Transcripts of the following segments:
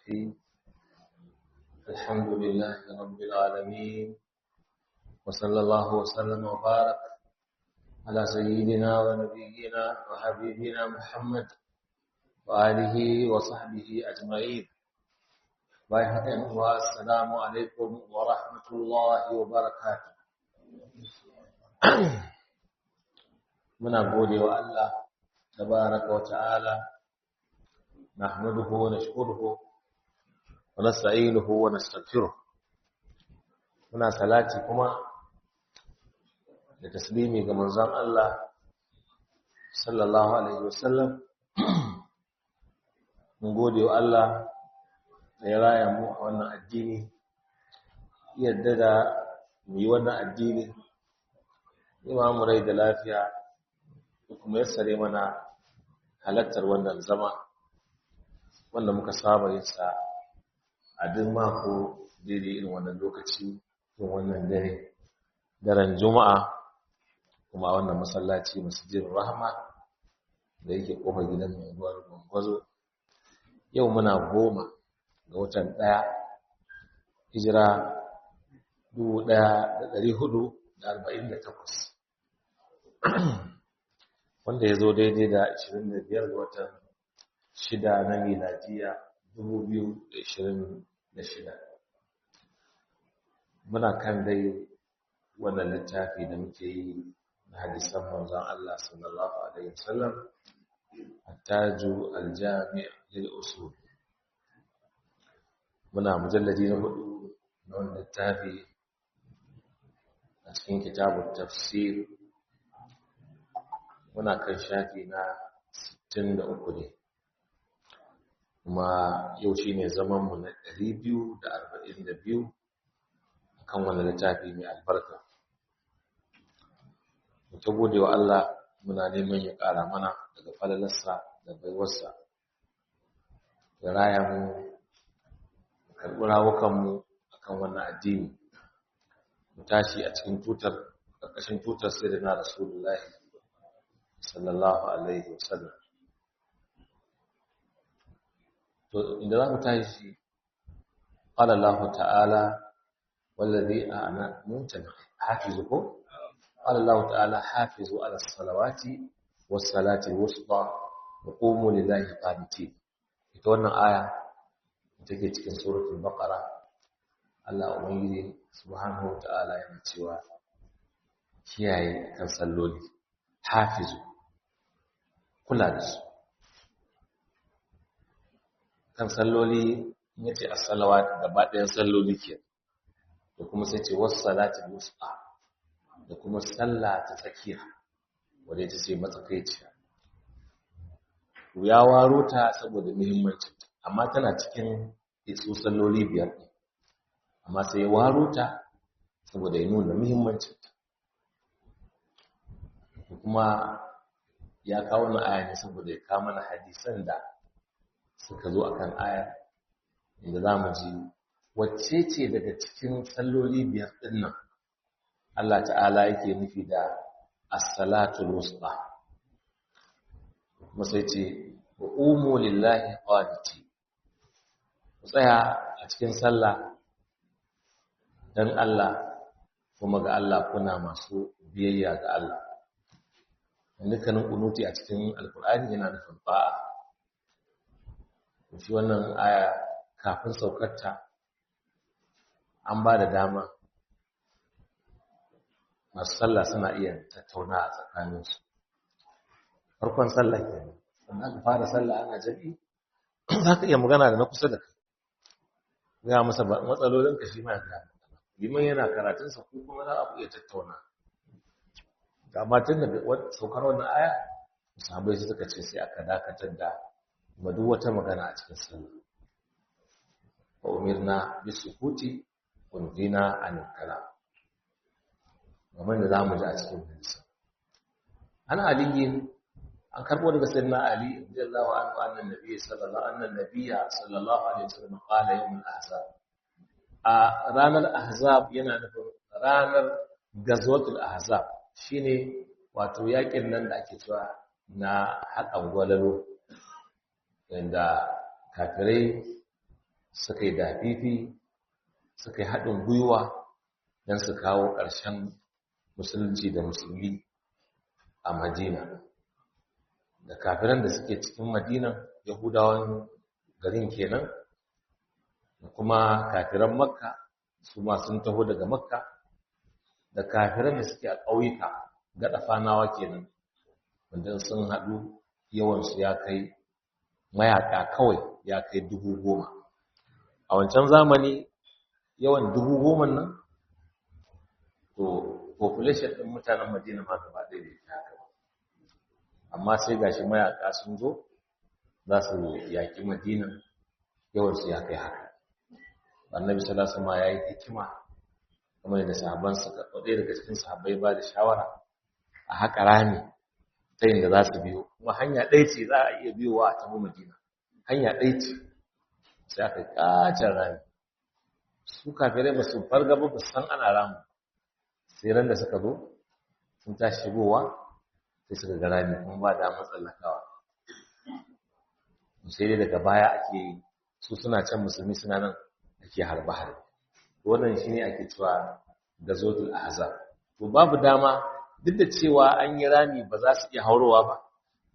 الرحيم. الحمد لله رب العالمين، وصلى الله وسلم وبارك على سيدنا ونبينا وحبيبنا محمد وآله وصحبه أجمعين. السلام عليكم ورحمة الله وبركاته. Muna gode wa Allah tabaraka wa ta'ala, nahmaduhu wa nashkuruhu wa nasta'inuhu wa nastaghfiruh. Muna salati kuma da taslimi ga manzon Allah sallallahu alaihi wasallam. Mun gode wa Allah da ya raya mu a wannan addini, yadda da mu yi wannan addini, mu rai da lafiya, kuma yassare mana halattar wannan zama wanda muka saba yin sa a duk mako daidai irin wannan lokaci, irin wannan dare, daren Juma'a, kuma a wannan masallaci, Masjidin Rahma, da yake kofar gidan mai unguwar Gwangwazo. Yau muna 10 ga watan 1, hijira 1448, wanda ya zo daidai da 25 ga watan 6 na miladiya 2026. Muna kan dai wannan littafi da muke yi na hadisan manzon Allah sallallahu alaihi wasallam, At-Taju Al-Jami' lil Usul. Muna mujalladi na 4 na wannan littafi a cikin kitabut tafsir. Muna kan shafi na 63 ne, kuma yau shine zaman mu na 242 akan wannan littafi mai albarka. Mu ta gode wa Allah, muna neman ya ƙara mana daga falalarsa da baiwarsa, ya raya mu, karɓi rawukanmu akan wannan addini, mu tashi a cikin tutar, ƙarƙashin tutar Sayyidina Rasulullahi sallallahu alaihi wasallam. To, inda za mu tashi, qala Allah ta'ala wallazi ana mumtana hafizu ko qala Allah ta'ala hafizu ala salawati was salati wusta wa qumu lillahi qanitin. Ita wannan aya take cikin suratul Baqara. Allah Ubangiji subhanahu wa ta'ala yana cewa kiyaye kan salloli, hafizu, kula da su kan salloli. Yace as-salawat, gaba ɗayan salloli ke, da kuma sai ce was-salati wusta, da kuma sallah ta tsakiya, wanda ita ce matsakaiciya. Ya waro ta saboda muhimmancin, amma tana cikin su salloli 5 ɗin, amma sai ya waro ta saboda ya nuna muhimmancin ta. Kuma ya kawo na aya ne saboda ya kawo mana hadisan da suka zo akan aya, inda za mu ji wacce ce daga cikin salloli 5 ɗin nan Allah ta'ala yake nufi da as-salatul wusta. Kuma sai ce wa qumu lillahi qanitin, ku tsaya a cikin sallah dan Allah, kuma ga Allah kuna masu biyayya ga Allah. Dukkanin kunuti a cikin Alkur'ani yana nufin ba'a. Shi wannan aya kafin saukarta an ba da dama masu sallah suna iya tattauna a tsakaninsu. Farkon sallah kenan, sannan aka fara sallah ana jami'i, za ka iya magana da na kusa da kai, gaya masa matsalolinka, shi ma ya gaya maka. Liman yana karatunsa, ko kuma za a iya tattauna. Amma tun da saukar wannan aya, sahabbai suka ce sai aka dakatar da kuma duk wata magana a cikin sallah. Wa umirna bisukuti wa nuhina anil kalam, kamar da zamu ji a cikin hadisi. An aliyin, an karbo daga Sayyidina Ali radiyallahu anhu, annan nabiy sallallahu annan nabiyya sallallahu alaihi wasallam qala yawm al-ahzab. A ranar Ahzab, yana nufin ranar Gazwatul Ahzab, shine wato yakin nan da ake cewa na haƙan gwalalo, inda kafirai Suka yi dafifi, suka yi haɗin gwiwa don su kawo ƙarshen musulunci da musulmi a Madina. Da kafiran da suke cikin Madina, Yahudawan garin kenan, da kuma kafiran Makka, su ma sun taho daga Makka, da kafiran da suke a ƙauyuka, gaɗafanawa kenan, wanda sun haɗu yawansu ya kai mayaƙa kawai ya kai 10,000. A wancan zamani yawan 10,000 nan, to population ɗin mutanen Madina ma gaba ɗaya bai kai haka ba. Amma sai gashi mayaƙa sun zo za su yaƙi Madina, yawansu ya kai haka. Annabi sallallahu alaihi wasallam ya yi hikima, kamar yadda sahabban suka, ɗaya daga cikin sahabbai ba da shawara a haƙa rami ta yadda za su biyo, kuma hanya ɗaya ce za a iya biyowa a tafi Madina, hanya ɗaya ce. Sai aka kacin rami. Su kafirai ba su farga ba, ba san ana ramu. Sai ran da suka zo sun tashi shigowa, sai suka ga rami kuma ba damar tsallakawa. Sai dai daga baya ake yi, su suna can musulmi suna nan, ake harbe harbe. Wannan shine ake cewa gazotul ahzab. To babu dama, duk da cewa an yi rami ba za su iya haurowa ba,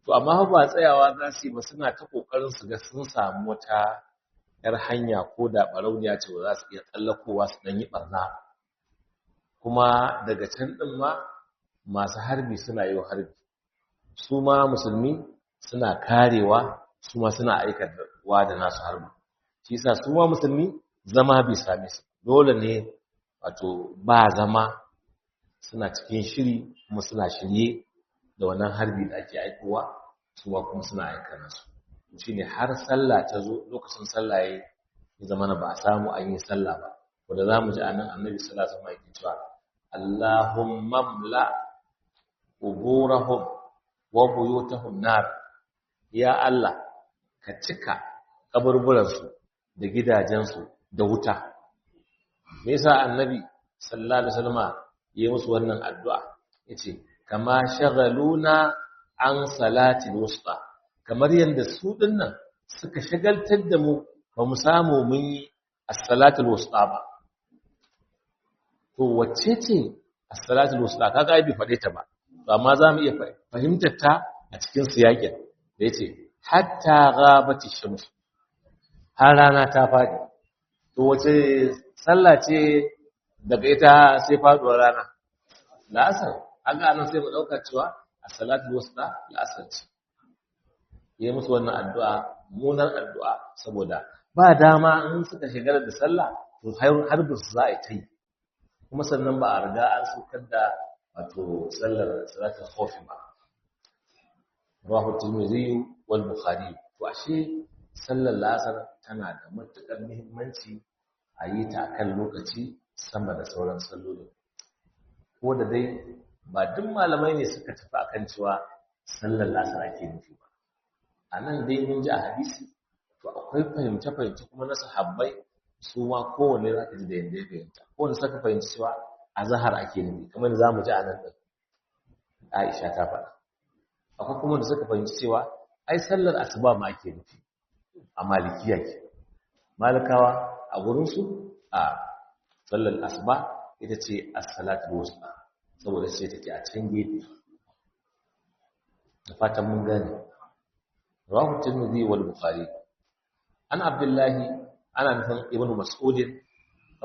to amma ba tsayawa za su yi ba, suna ta kokarin su ga sun samu wata yar hanya ko da barauniya ce ba za su iya tsallakowa su dan yi barna. Kuma daga can din ma masu harbi suna yi harbi, su ma musulmi suna karewa, su ma suna aikawa da nasu harbi. Shi yasa su ma musulmi zama bai same su, dole ne wato ba zama, suna cikin shiri kuma suna shirye da wannan harbi da ake aikowa, su ma kuma suna aika nasu. Shine har sallah ta zo, lokacin sallah yayi ya zama na ba a samu an yi sallah ba. Wanda zamu ji anan Annabi sallallahu alaihi wasallam yake cewa Allahumma mla quburahum wa buyutahum nar. Ya Allah, ka cika kaburburansu da gidajensu da wuta. Me yasa Annabi sallallahu alaihi wasallam yayi musu wannan addu'a? Yace kama shagaluna an salatil wusta, kamar yadda su dinnan suka shagaltar da mu ba mu samu mun yi as-salatul wusta ba. To wacce ce as-salatul wusta? Kaga ai bai faɗe ta ba, to amma za mu iya fahimtar ta a cikin siyakin da yace hatta ghabati shams, har rana ta faɗi. To wace sallah ce daga ita sai faduwar rana? La'asar. Aga anan sai mu dauka cewa as-salatul wusta la'asar ce. Yi musu wannan addu'a, munar addu'a, saboda ba dama in suka shigar da sallah to har su za a yi. Kuma sannan ba a riga an saukar da wato sallar salatul khawf ba. Rawahu Tirmidhi wal Bukhari. To ashe sallar la'asar tana da matukar muhimmanci a yi ta akan lokaci sama da sauran sallolin. Ko da dai ba duk malamai ne suka tafi akan cewa sallar la'asar ake nufi ba. A nan dai mun ji a hadisi, to akwai fahimce-fahimce kuma na sahabbai, su ma kowanne za ka ji da yadda ya fahimta. Kowanne suka fahimci cewa azahar ake nufi, kamar da za mu ji a nan ɗin Aisha ta faɗa. Akwai kuma da suka fahimci cewa ai sallar asuba ma ake nufi, a malikiya ke. Malikawa a gurinsu a sallar asuba ita ce as-salatul wusta, saboda ce take a can gefe. Da fatan mun gane. Rawahu Tirmidhi wal Bukhari. An Abdullahi, ana nufin Ibn Mas'ud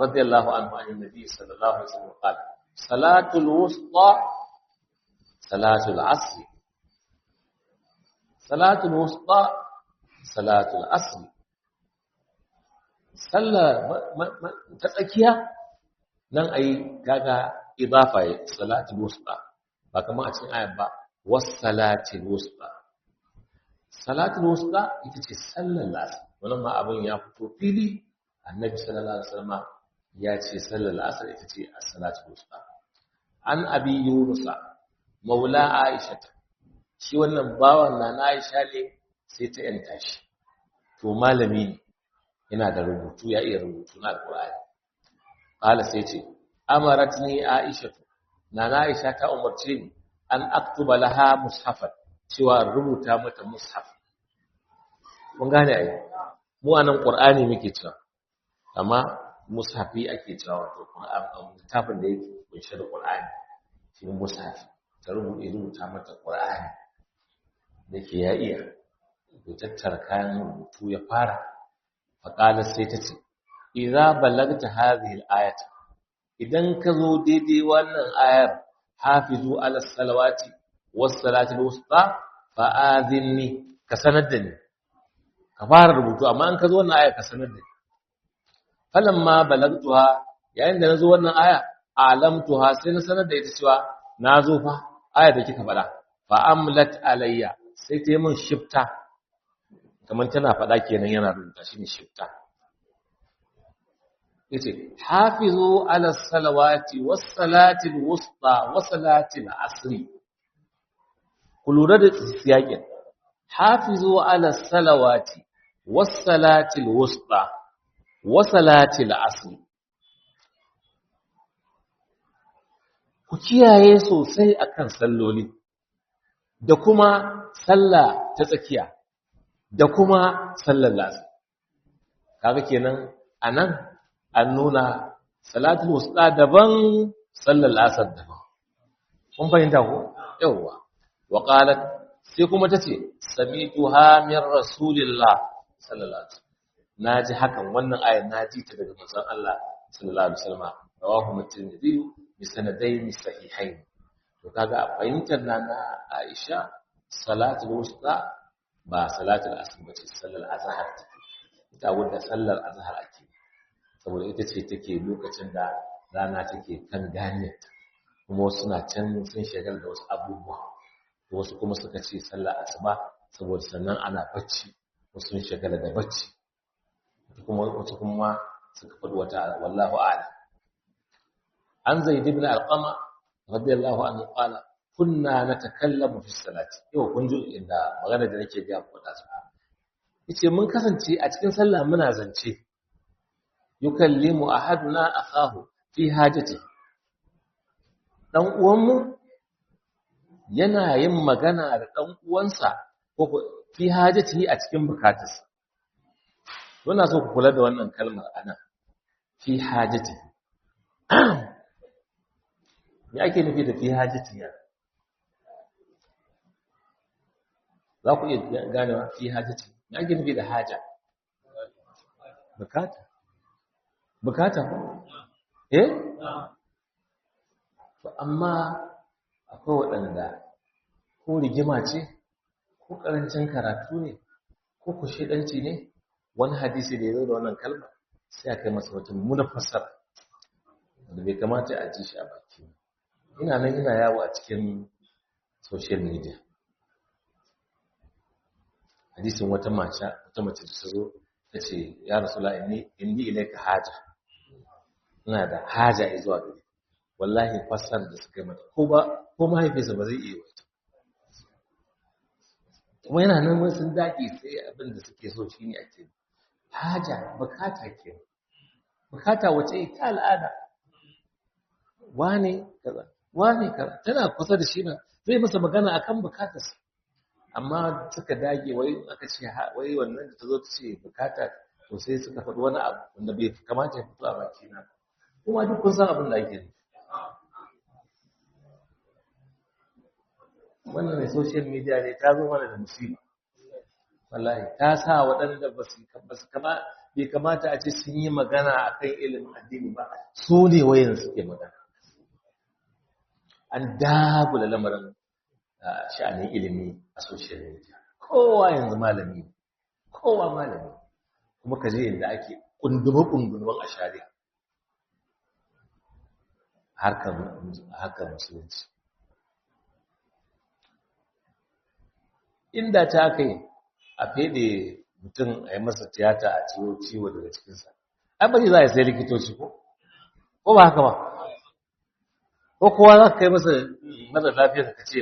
radiyallahu anhu, an Nabi sallallahu alaihi wasallam qala salatul wusta salatul asr, salatul wusta salatul asr. Sallah ta tsakiya nan ai kaga idafa salatul wusta, ba kamar a cikin ayat ba, was salatul wusta. Salatul wusta ita ce sallar asr. Wannan ma abin ya fito fili, Annabi sallallahu alaihi wasallam ya ce sallar asr ita ce as-salatul wusta. An Abi Yunus maula Aisha, shi wannan bawan na Aisha ne, sai ta yanta shi. To malami ne, yana da rubutu, ya iya rubutu na Alqur'ani. Qala sai ce amaratni Aisha, na Aisha ta umarce ni an aktuba laha mushafan, cewa rubuta mata mushaf. Mun gane ai, mu anan Qur'ani muke cewa, Amma mushafi ake cewa wato Qur'an, littafin da yake kunshe da Qur'ani shi mushafi. Ta rubuta mata Qur'ani da ke ya iya ya tattara kayan rubutu ya fara. Faqala sai ta ce idza balagta hadhihi al-ayata, idan ka zo daidai wannan ayar, hafizu ala salawati was salati al-wusta fa'adhinni, ka sanar da ni. Ka fara rubutu amma an ka zo wannan aya ka sanar da ni. Falamma balagtuha, yayin da nazo wannan aya, alamtuha, sai na sanar da ita cewa nazo fa aya da kika faɗa. Fa amlat alayya, sai ta yi min shifta, kamar tana faɗa kenan yana rubuta, shine shifta. Yace hafizu ala salawati was salati al-wusta was salati al-asri. Ku lura da siyakin, hafizu ala salawati was salati al-wusta wa salati al-asr. Ku kiyaye sosai akan salloli da kuma sallah ta tsakiya da kuma sallar lasar. Kaga kenan anan an nuna salatul wusta daban, sallar lasar daban. Kun fahimta ko? Yawwa. Wa qalat, sai kuma tace samituha min rasulillah sallallahu alaihi wasallam. Naji hakan, wannan ayar naji ta daga manzon Allah sallallahu alaihi wasallam. Rawahu at-Tirmidhi bi sanadayn sahihayn. To kaga a fahimtar nana Aisha, salatul wusta ba salatul asr bace, sallar azhar take. Ita wanda sallar azhar ake, saboda ita ce take lokacin da rana take kan ganiyarta, kuma wasu suna can sun shagal da wasu abubuwa. Wasu kuma suka ce sallar asuba saboda sannan ana bacci, wasu sun shagala da bacci, kuma wasu kuma suka faɗi wata, wallahu a'lam. An Zaid ibn Alqama radiyallahu anhu qala kunna natakallamu fi salati. Yau kun ji inda magana da nake ga ku da su. Yace mun kasance a cikin sallah muna zance, yukallimu ahaduna akahu fi hajati, dan uwanmu yana yin magana da dan uwansa ko fi hajati a cikin bukatarsa. Muna so ku kula da wannan kalmar anan, fi hajati. Me ake nufi da fi hajati ya? Za ku iya ganewa fi hajati. Me ake nufi da haja? Bukata. Bukata ko? Eh? To amma akwai waɗanda ko rigima ce, ko ƙarancin karatu ne, ko kushedanci ne, wani hadisi da ya zo da wannan kalma sai aka yi masa wata mummunar fassara wanda bai kamata a ji shi a baki. Ina nan ina yawo a cikin social media, hadisin wata mace, wata mace da ta zo ta ce ya rasula inni ilaika haja, ina da haja zuwa gare. Wallahi fassarar da suka yi mata ko ba ko mahaifinsa ba zai iya wata. Kuma yana nan wai sun dage sai abin da suke so shine ake haja, bukata ke, bukata wace ta al'ada, wane kaza wane kaza, tana kusa da shi ba zai masa magana akan bukatarsa. Amma suka dage wai aka ce wai wannan da ta zo ta ce bukata, to sai suka faɗi wani abu wanda bai kamata ya fito a baki na. Kuma duk kun san abin da ake nufi. Wannan mai social media ne ta zo mana da musiba. Wallahi ta sa waɗanda ba su kama bai kamata a ce sun yi magana akan ilimin addini ba, su ne wayan suke magana. An dagula lamarin sha'anin ilimi a social media. Kowa yanzu malami ne, kowa malami. Kuma ka je inda ake kundume-kundumen a shari'a harkar musulunci. Inda ta kai a fede mutum a yi masa tiyata a ciwo ciwo daga cikinsa, ai ba za a sai likitoci ko ko ba haka ba? Ko kowa za ka kai masa mara lafiya ka ce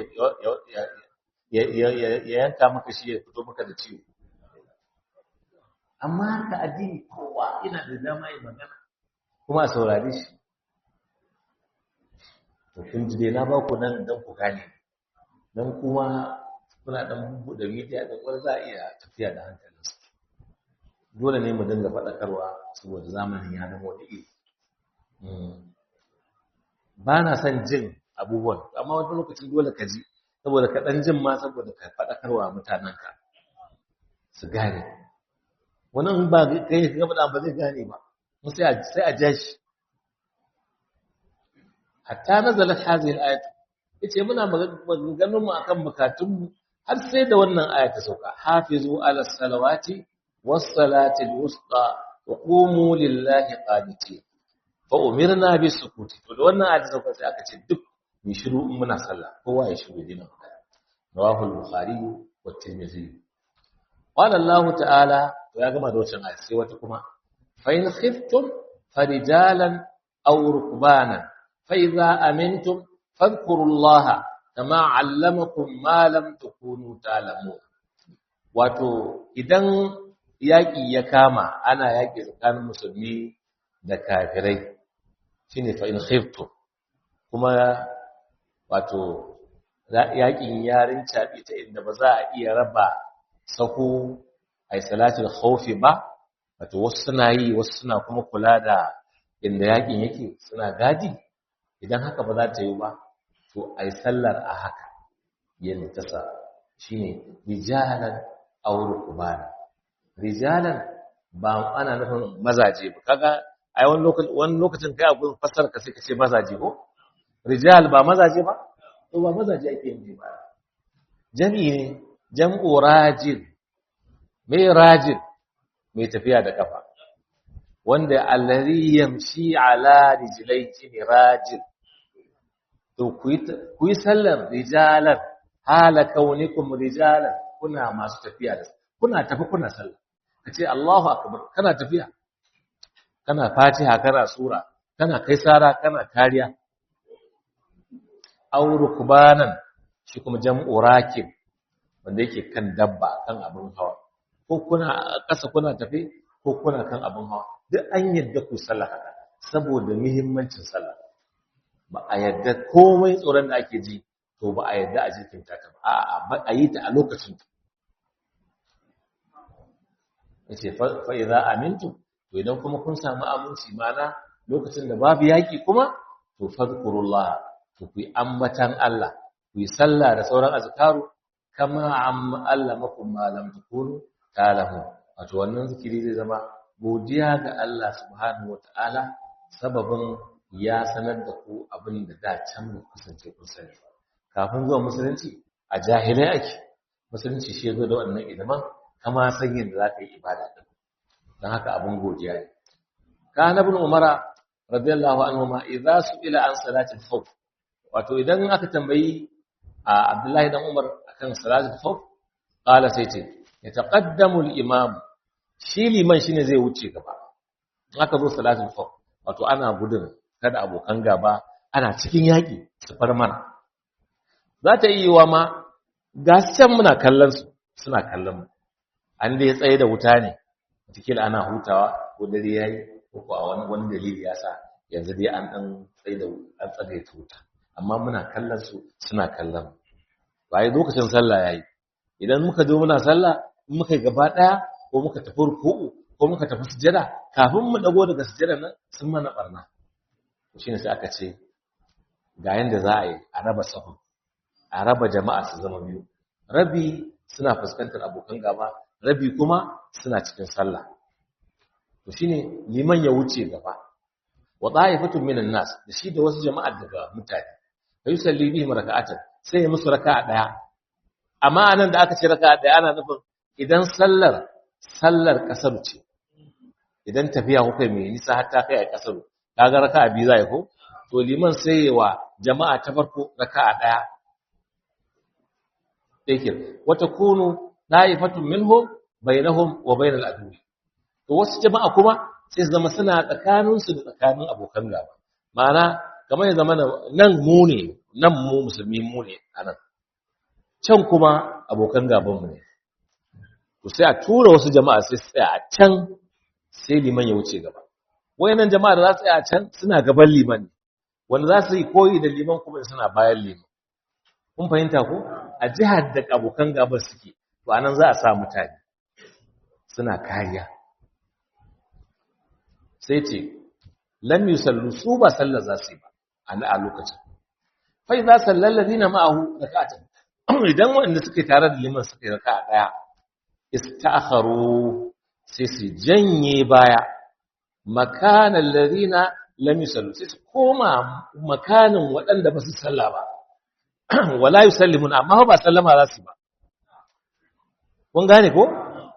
ya yanka maka shi ya fito maka da ciwo? Amma haka addini kowa yana da dama yi magana kuma a saurare shi. To kun ji dai na ba ku nan don ku gane, don kuma kuna dan buɗe media da wani za a iya tafiya da hankalinsu. Dole ne mu dinga faɗakarwa. saboda zamanin ya zama wani iri. Ba na son jin abubuwan, amma wani lokacin dole ka ji, saboda ka ɗan jin ma saboda ka faɗakarwa mutanenka su gane. Wani in ba kai ka gaba ba zai gane ba, sai a ja shi. Hatta nazalat hadhihi al-ayat, yace muna maganganun mu akan bukatunmu har sai da wannan aya ta sauka, hafizu ala salawati was salati al-wusta wa qumu lillahi qanitin. Fa umirna bis sukuti. To da wannan aya ta sauka sai aka ce duk mu shiru in muna sallah, kowa ya shiru dina magana. Rawahu al-Bukhari wa Tirmidhi. Qala Allah ta'ala, to ya gama da wannan aya sai wata kuma, fa in khiftum farijalan aw rukbanan fa idza amintum fadhkurullaha kama 'allamakum ma lam takunu ta'lamun. Wato idan yaki ya kama ana yaki tsakanin musulmi da kafirai, shine fa in khiftum, kuma wato yakin yarin cabi ta inda ba za a iya raba sahu ai salatul khawfi ba, wato wasu suna yi wasu suna kuma kula da inda yakin yake suna gadi. Idan haka ba za ta yi ba, to ai sallar a haka yadda ta sa, shine rijalan aw rukbana. Rijalan ba ana nufin mazaje ba, kaga ai wani lokacin wani lokacin kai a gurin fassara ka sai ka ce mazaje ko rijal ba mazaje ba, to ba mazaje ake yin ba, jami'i ne, jam'u rajil. Mai rajil? Mai tafiya da kafa, wanda allazi yamshi ala rijlaihi rajil. To ku yi sallar rijalan hala kaunikum rijalan, kuna masu tafiya da kuna tafi kuna sallah, kace Allahu akbar kana tafiya, kana fatiha, kana sura, kana kai sara, kana kariya. Aw rukbanan, shi kuma jam'u rakib, wanda yake kan dabba, kan abin hawa, ko kuna ƙasa kuna tafi ko kuna kan abin hawa, duk an yadda ku sallah haka saboda muhimmancin sallah. Ba a yadda komai tsoron da ake ji, to ba a yadda a jikinta ta ba, a'a a yi ta a lokacin ta. Yace fa idza amintum, to idan kuma kun samu aminci, mana lokacin da babu yaki kuma, to fadhkurullah, to ku yi ambatan Allah, ku yi sallah da sauran azkaru, kama allamakum ma lam takunu ta'lamun. Wato wannan zikiri zai zama godiya ga Allah subhanahu wataala, sababin ya sanar da ku abin da da can ba kasance kun sani ba. Kafin zuwa musulunci a jahilai ake, musulunci shi ya zo da wannan ilimin, kama san yadda za ka yi ibada din. Don haka abin godiya ne. Kana ibn Umara radiyallahu anhu ma idza su'ila an salatil khawf, wato idan aka tambayi Abdullahi dan Umar akan salatul khawf, qala sai ce yataqaddamu al-imam, shi liman shine zai wuce gaba. In aka zo salatul khawf, wato ana gudun kada abokan gaba ana cikin yaki su far mana. Za ta yi wa ma ga can muna kallon su, suna kallon mu, an dai tsaye da wuta ne, wataƙila ana hutawa ko dare yayi ko ko a wani dalili ya sa yanzu dai an dan tsaye da an tsagaita wuta, amma muna kallon su suna kallon mu. Bai lokacin sallah yayi, idan muka zo muna sallah, in muka gaba daya ko muka tafi ruku'u ko muka tafi sujada, kafin mu dago daga sujada nan sun mana barna. To shine sai aka ce ga yanda za a yi a raba sahu, a raba jama'a su zama biyu, rabi suna fuskantar abokan gaba, rabi kuma suna cikin sallah. To shine liman ya wuce gaba, wa ta'ifatun minan nas, da shi da wasu jama'a daga mutane, fa yusalli bihim raka'atan, sai ya musu raka'a daya. Amma anan da aka ce raka'a daya ana nufin idan sallar sallar kasar ce, idan tafiya kuka mai nisa har ta kai a kasar, kaga raka'a biyu zai ko, to liman sai ya wa jama'a ta farko raka'a daya yake wata kunu da'ifatun minhum bainahum wa bainal aduwi. To wasu jama'a kuma sai su zama suna tsakaninsu da tsakanin abokan gaba, ma'ana kamar ya zama nan mu ne, nan mu musulmi mu ne anan, can kuma abokan gabanmu ne. To sai a tura wasu jama'a sai su tsaya a can, sai liman ya wuce gaba. Wayannan jama'a da za su tsaya a can suna gaban liman ne, wanda za su yi koyi da liman kuma suna bayan liman. Kun fahimta ko? A jihar da abokan gaban suke, to anan za a sa mutane suna kariya. Sai ce lam yusallu, su ba sallar za su yi ba a lokacin. Fa idza sallal ladina ma'ahu rak'atan, idan wanda suke tare da liman suka yi raka'a daya, ista'kharu, sai su janye baya, makanan ladina lam yusallu, sai su koma makanin waɗanda ba su salla ba. Wala yusallimun, amma ba sallama za su ba. Kun gane ko?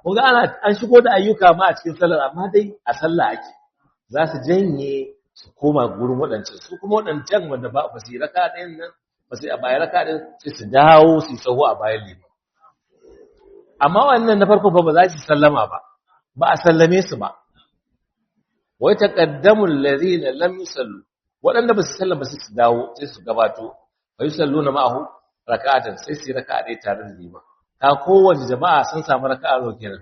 Kun ga ana an shigo da ayyuka ma a cikin sallar, amma dai a sallah ake. Za su janye su koma gurin waɗancan, su kuma waɗancan wanda ba su yi raka ɗayan nan ba, su a bayan raka ɗayan, sai su dawo su yi sahu a bayan liman. Amma wannan na farko fa ba za su sallama ba, ba a sallame su ba. Wai taqaddamul ladina lam yusallu, waɗanda ba su sallama sai su dawo, sai su gabato, fa yusalluna ma'ahu raka'atan, sai su yi raka'a ɗaya tare da liman. Ka kowace jama'a sun samu raka'a nawa kenan?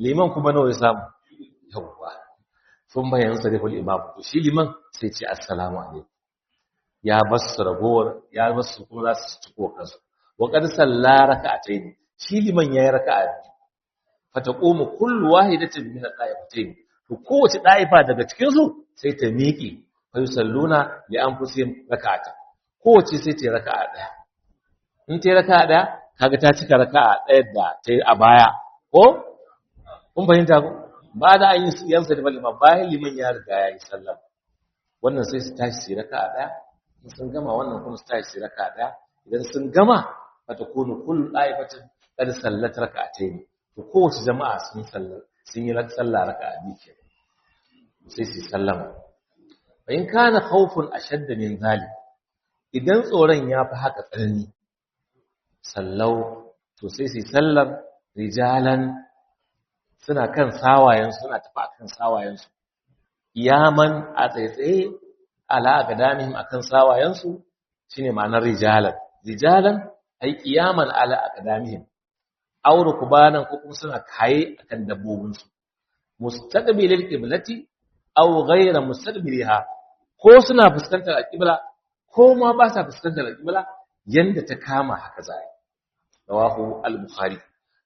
Liman kuma nawa ya samu? Yawwa. Sun bayan sariful imam, to shi liman sai ce assalamu alaikum, ya basu ragowar, ya basu kuma za su ci kansu. Wa qad salla raka'atayn, shi liman yayi raka'a biyu. Fataqumu kullu wahidatin min al-da'ifatayn, to kowace da'ifa daga cikin su sai ta miƙe, fa yusalluna li anfusihim raka'atan, kowace sai ta yi raka'a daya. In ta yi raka'a daya, kaga ta cika raka'a daya da ta yi a baya, ko kun fahimta ko? Ba da an yi yansa da liman, bayan liman ya riga ya yi sallama, wannan sai su tashi su yi raka'a daya. In sun gama, wannan kuma su tashi su yi raka'a daya. Idan sun gama, fatakunu kullu da'ifatin qad sallat raka'atayn, to kowace jama'a sun sallar, sun yi sallah raka'a biyu kenan, sai su sallama. Fa in kana khawfun ashadda min zalik, idan tsoron ya fi haka tsanani, sallau, to sai su sallar rijalan, suna kan sawayensu, suna tafi akan sawayensu, iyaman, a tsaitsaye, ala aqdamihim, akan sawayensu, shine ma'anar rijalan. Rijalan ay qiyaman ala aqdamihim, aw rukbanan, ko kuma suna kaye akan dabbobinsu, mustaqbilil qiblati aw ghayra mustaqbiliha, ko suna fuskantar alqibla ko ma ba sa fuskantar alqibla, yanda ta kama haka zai. Rawahu al-Bukhari.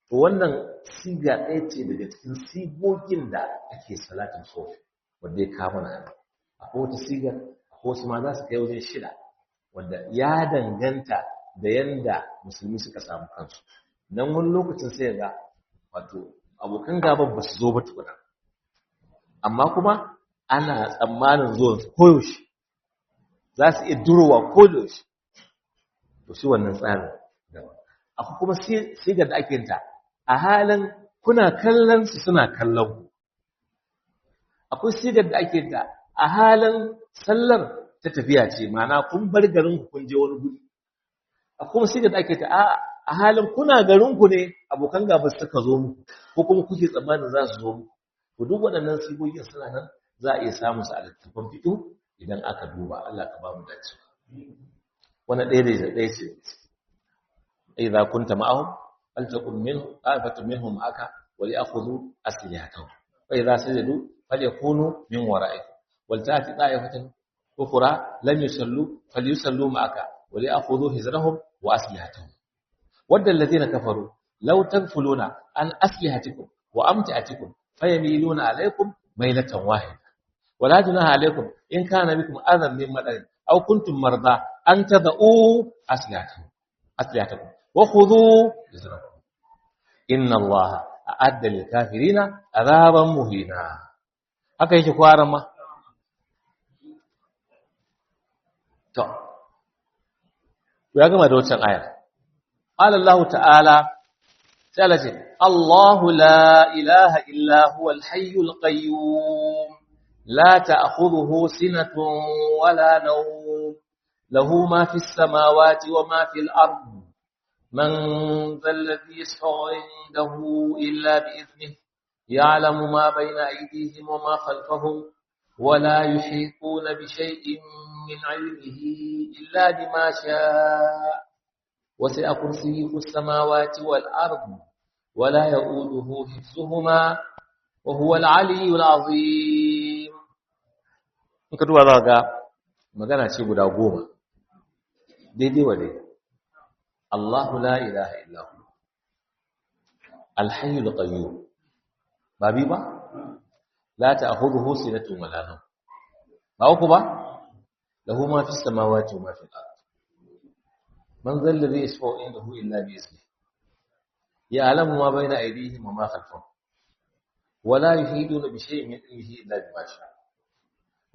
To wannan siga ɗaya ce daga cikin sigogin da ake salatin sofi wanda ya kama na. Akwai wata sigar, akwai wasu ma za su kai wajen shida, wanda ya danganta da yanda musulmi suka samu kansu. Nan wani lokacin sai ga wato abokan gaban ba su zo ba tukuna, amma kuma ana tsammanin zuwan su koyaushe, za su iya durowa koyaushe. To shi wannan tsarin daban. Akwai kuma sigar da ake yinta a halin kuna kallon su suna kallon ku. Akwai sigar da ake yinta a halin sallar ta tafiya ce, ma'ana kun bar garin ku kun je wani guri. Akwai kuma sigar da ake ta a halin kuna garin ku ne abokan gaba suka zo muku, ko kuma kuke tsammanin za su zo muku. To duk waɗannan sigogin suna nan, za a iya samun su a littattafan fiqh idan aka duba. Allah ka ba mu dace. Wannan ɗaya da ɗaya ce. Idza kunta ma'ahum faltaqum minhum ta'ifatun minhum ma'aka wa li'khudhu aslihatahum, fa idza sajadu falyakunu min wara'ikum, wal ta'ti ta'ifatun ukhra lam yusallu falyusallu ma'aka wa li'khudhu hizrahum wa aslihatahum. Wadda alladhina kafaru law tagfuluna an aslihatikum wa amti'atikum fayamiluna alaykum mailatan wahida, wala junaha alaykum in kana bikum adhan min madarin aw kuntum marda an tad'u aslihatakum wa khudhu hizrakum, inna allaha a'adda lil kafirina adhaban muhina. Haka yake kwaran ma. To ya gama da wancan ayar. Qala Allah ta'ala, sai Allah ce Allahu la ilaha illa huwa al-hayyul qayyum, la ta'khudhuhu sinatun wala nawm, lahu ma fis samawati wa ma fil ard, man dhal ladhi yashfa'u 'indahu illa bi idhnihi, ya'lamu ma bayna aydihim wa ma khalfahum, ولا يحيطون بشيء من علمه إلا بما شاء، وسع كرسيه السماوات والأرض، ولا يؤوده حفظهما، وهو العلي العظيم. In ka duba za ga magana ce guda 10 daidai wa daidai. Allahu la ilaha illa hu al-hayyul qayyum, ba bi ba, La ta'khudhuhu sinatun wala nawm. Ba uku ba? Lahu ma fis samawati wa ma fil ard. Man dhal ladhi yashfa'u indahu illa bi iznihi. Ya'lamu ma bayna aydihim wa ma khalfahum. Wa la yuhiduna bi shay'in min ilmihi illa bima sha'a.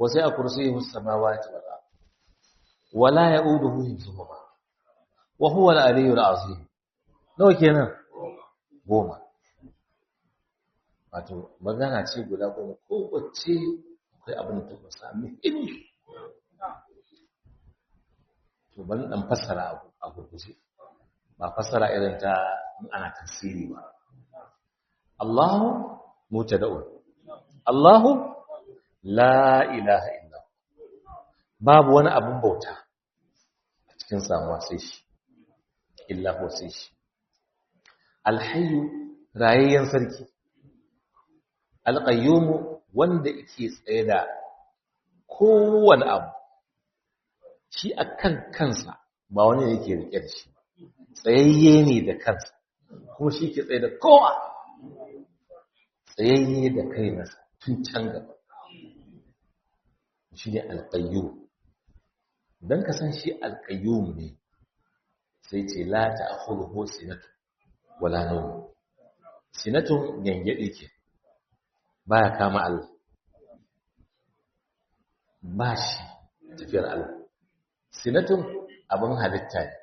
Wasi'a kursiyyuhu as-samawati wal ard. Wa la ya'uduhu hifzuhuma. Wa huwa al-'aliyyul 'azim. Nawa kenan? 10. Wato magana ce guda 10, kowace akwai abin da ta kusa muhimmi. To ban dan fassara a gurguje, ba fassara irin ta in ana tafsiri ba. Allahu mutada'un, Allahu la ilaha illa, babu wani abin bauta a cikin samuwa sai shi, illa huwa sai shi. Alhayyu rayayyen sarki, alƙayyumu wanda yake tsaye da kowane abu, shi a kan kansa ba wani ne yake rike da shi, tsayayye ne da kansa, kuma shi ke tsaye da kowa, tsayayye da kai nasa tun can gaba, shi ne alƙayyum. Don ka san shi alƙayyum ne, sai ce la ta'khudhuhu sinatu wala nawm. Sinatun gangade ke baya kama Allah, ba shi tafiyar Allah. Sinatun abin halitta ne.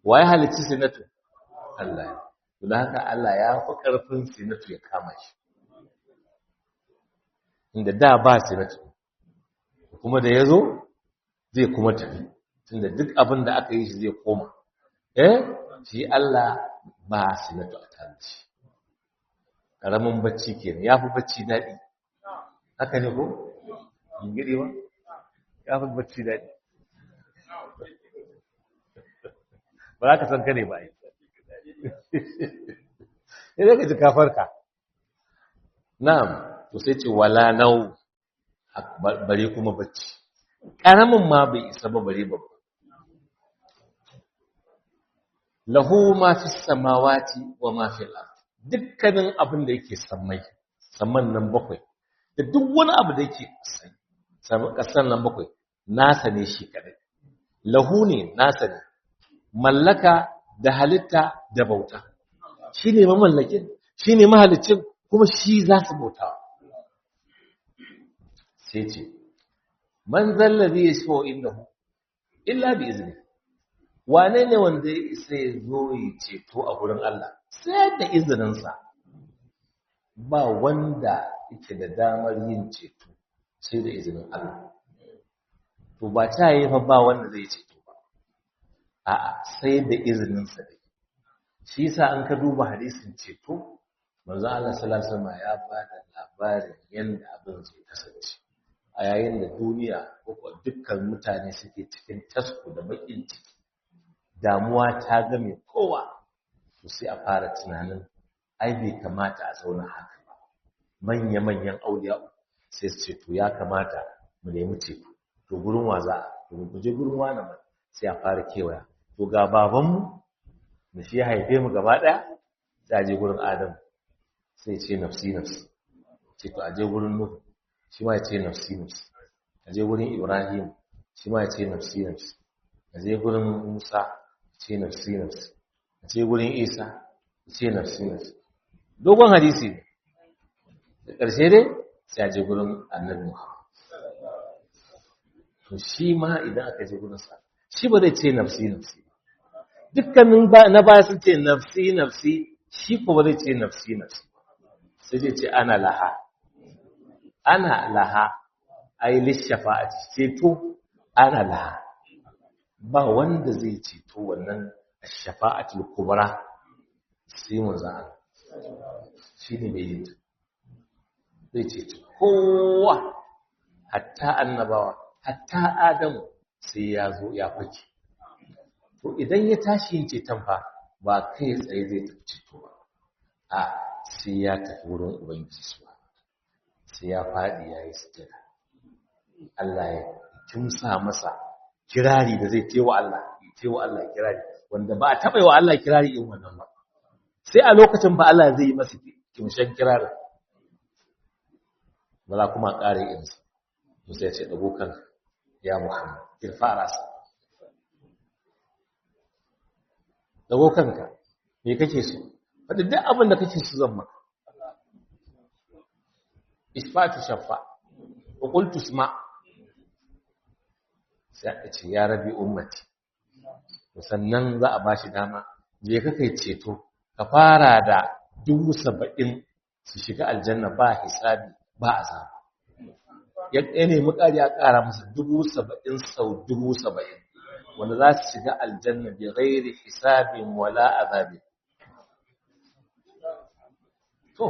Waye halicci sinatun? Allah ne. Don haka Allah ya fi ƙarfin sinatu ya kama shi. Inda da ba sinatu, kuma da ya zo zai kuma tafi, tunda duk abin da aka yi shi zai koma. Shi Allah ba sinatu a tare shi. Ƙaramin bacci kenan, ya fi bacci daɗi. Haka ne ko? Gingiri ba? Ya fi bacci daɗi. Ba za ka san kane ba. Sai ka ji kafarka. Na'am, to sai ce wala nau, bare kuma bacci. Ƙaramin ma bai isa ba bare babba. Lahu ma fi samawati wa ma fi al-ard. Dukkanin abin da yake sammai, samman nan bakwai, da duk wani abu da yake ƙasan nan bakwai, nasa ne shi kadai. Lahu ne nasa ne, mallaka da halitta da bauta. Shi ne mamallakin, shi ne mahalicin, kuma shi za su bauta. Sai ce, man zallazi yashfa'u indahu illa bi izni. Wane ne wanda ya isa ya zo ya ceto a gurin Allah? Sai da izininsa. Ba wanda yake da damar yin ceto sai da izinin Allah. To ba ta yi fa ba wanda zai ceto ba. A'a, sai da izininsa ne. Shi yasa an ka duba hadisin ceto, manzo Allah sallallahu alaihi wasallam ya ba da labarin yanda abin zai kasance. A yayin da duniya ko dukkan mutane suke cikin tasko da bakin ciki, damuwa ta game kowa, to sai a fara tunanin ai bai kamata a zauna haka ba. Manya-manyan auliya sai su ce to ya kamata mu nemi ceto. To gurin wa za a? To mu je gurin wa nan, sai a fara kewaya. To ga babanmu da shi ya haife mu gaba ɗaya, sai a je gurin Adam, sai ce nafsi nafsi. Ce to a je gurin Nuhu, shi ma ya ce nafsi nafsi. A je gurin Ibrahim, shi ma ya ce nafsi nafsi. A je gurin Musa, ce nafsi nafsi. A je gurin Isa, ce nafsi nafsi. Dogon hadisi ne. Da ƙarshe dai sai a je gurin Annabi Muhammad. To shi ma idan aka je gurin sa, shi ba zai ce nafsi nafsi. Dukkanin na baya sun ce nafsi nafsi, shi ko ba zai ce nafsi nafsi. Sai zai ce ana laha. Ana laha, ai lishafa'ati, ceto ana laha. Ba wanda zai ceto wannan shafa'atul kubra sai manzo Allah. Shine mai yin ta. Zai ceto kowa, hatta annabawa, hatta Adamu sai ya zo ya fake. To idan ya tashi yin ceton fa ba kai tsaye zai tafi ceto ba. A sai ya tafi wurin Ubangiji subhanahu. Sai ya faɗi ya yi sujada. Allah ya kimsa masa kirari da zai tewa Allah, tewa Allah kirari, wanda ba a taɓa yi wa Allah kirari irin wannan ba. Sai a lokacin ba Allah zai yi masa kimshen kirarin. Ba za kuma ƙara irinsa. To sai ya ce dago kanka ya Muhammad, irfa rasa. Dago kanka, me kake so? Faɗi duk abin da kake so zan maka. Isfatu shaffa, wa qultu isma. Sai aka ce ya rabi ummati. Sannan za a bashi dama, je ka kai ceto, ka fara da 70,000 su shiga aljanna ba hisabi ba azaba. Ya nemi ƙari a ƙara masa 70,000 sau 70,000 wanda za su shiga aljanna bi ghairi hisabin wala azabi. To,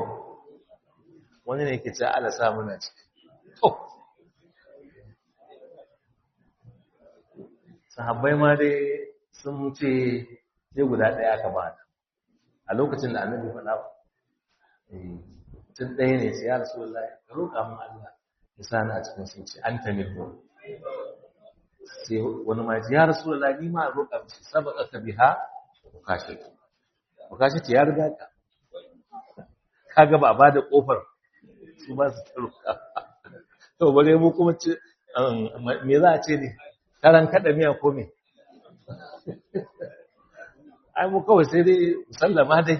wani ne yake ce Allah sa muna ciki. To, sahabbai ma dai sun ce sai guda ɗaya aka ba a lokacin da annabi faɗa tun ɗaya ne sai ya rasulullahi ka roƙa mun Allah ya sa ni a cikin sun ce anta minhu. Sai wani ma ya rasulullahi ni ma roƙa mun sabaqaka biha ukashe ukashe ya riga ka kaga ba a bada kofar su ba su ta roƙa. To bare mu kuma ce me za a ce ne karan kada miya ko me? Ai mu kawai sai dai musallama dai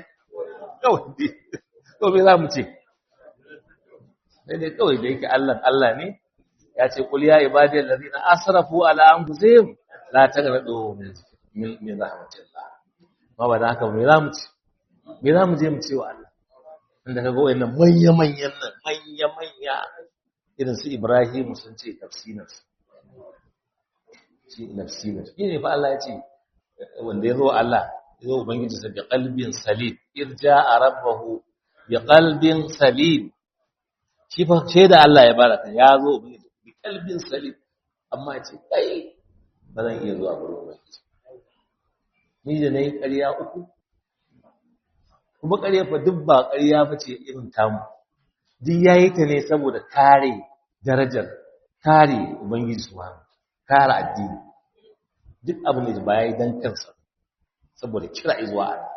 kawai dai ko me za mu ce? Sai dai kawai da yake Allah Allah ne ya ce qul ya ibadi allazina asrafu ala anfusihim la taqnatu min rahmatillah. Ma ba da haka me za mu ce? Me za mu je mu ce wa Allah? Inda kaga wayannan manya manyan nan manya manya irin su Ibrahim sun ce nafsi nafsi. Shi nafsi nafsi ne fa Allah ya ce wanda ya zo Allah ya zo ubangiji sa bi qalbin salim, irja'a rabbahu bi qalbin salim. Shi fa shaida Allah ya baraka ya zo ubangiji bi qalbin salim, amma ya ce kai ba zan iya zuwa gurin ubangiji ni da nayi ƙarya uku. Kuma ƙarya fa duk ba ƙarya ba ce irin tamu, duk yayi ta ne saboda kare darajar, kare ubangiji subhanahu, kare addini. Duk abin da ba yayi dan kansa saboda kira zuwa Allah.